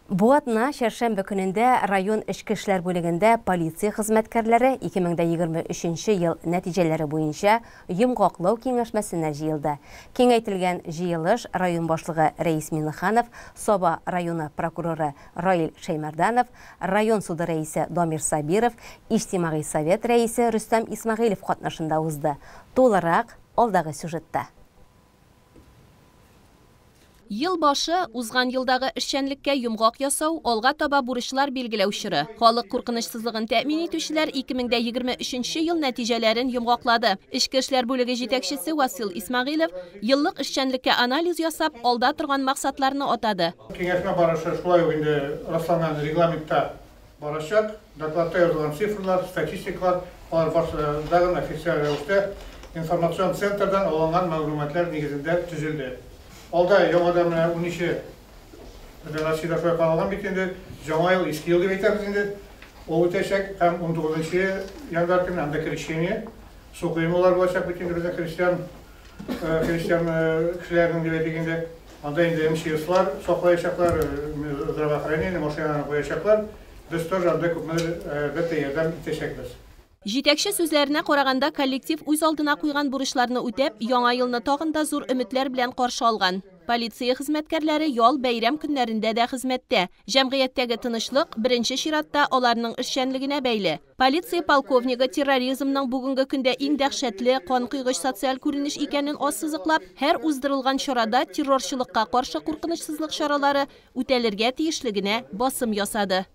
Бу атна чәршәмбе көнендә район эчке эшләр бүлегендә полиция хезмәткәрләре 2023 ел нәтиҗәләре буенча йомгаклау киңәшмәсенә җыелды. Киңәйтелгән җыелыш район башлыгы Рәис Миңнеханов, Саба районы прокуроры Раил Шәймәрданов, район суды рәисе Дамир Сабиров, Иҗтимагый совет рәисе Рөстәм Исмәгыйлев катнашында узды. Тулырак алдагы сюжетта. Ел башы узган елдагы эшчәнлеккә йомгак ясау, алга таба бурычлар билгеләү чоры. Халык куркынычсызлыгын тәэмин итүчеләр 2023 ел нәтиҗәләрен йомгаклады. Эчке эшләр бүлеге җитәкчесе Васил Исмәгыйлев еллык эшчәнлеккә анализ ясап, алда торган максатларны атады. Киңәшмә барышы шулай ук инде расланган регламентта барачак. Докладта язылган цифрлар, статистикалар, алар барысы да официаль рәвештә информацион центрдан алынган мәгълүматлар нигезендә төзелде. Алда яңадан менә 13-е безнең Россиядә шулай каралган бит инде, яңа ел, иске ел дип әйтәбез инде. Ул үтәчәк һәм 19 январь көнне анда крещение, су коенулар булачак бит инде безнең христиан кешеләренең дип әйтик инде. Анда инде МЧСлар саклаячаклар, здравоохранение машиналарын куячаклар. Без тоже анда күпмедер, әлбәттә, ярдәм итәчәкбез. Җитәкче сүзләренә караганда, коллектив үз алдына куйган бурычларны үтәп, яңа елны тагын да зур өметләр белән каршы алган. Полиция хезмәткәрләре ял, бәйрәм көннәрендә дә хезмәттә. Җәмгыятьтәге тынычлык беренче чиратта аларның эшчәнлегенә бәйле. Полиция полковнигы терроризмның бүгенге көндә иң дәһшәтле, канкойгыч социаль күренеш икәнен ассызыклап, һәр уздырылган чарада террорчылыкка каршы куркынычсызлык чаралары үтәлергә тиешлегенә басым ясады.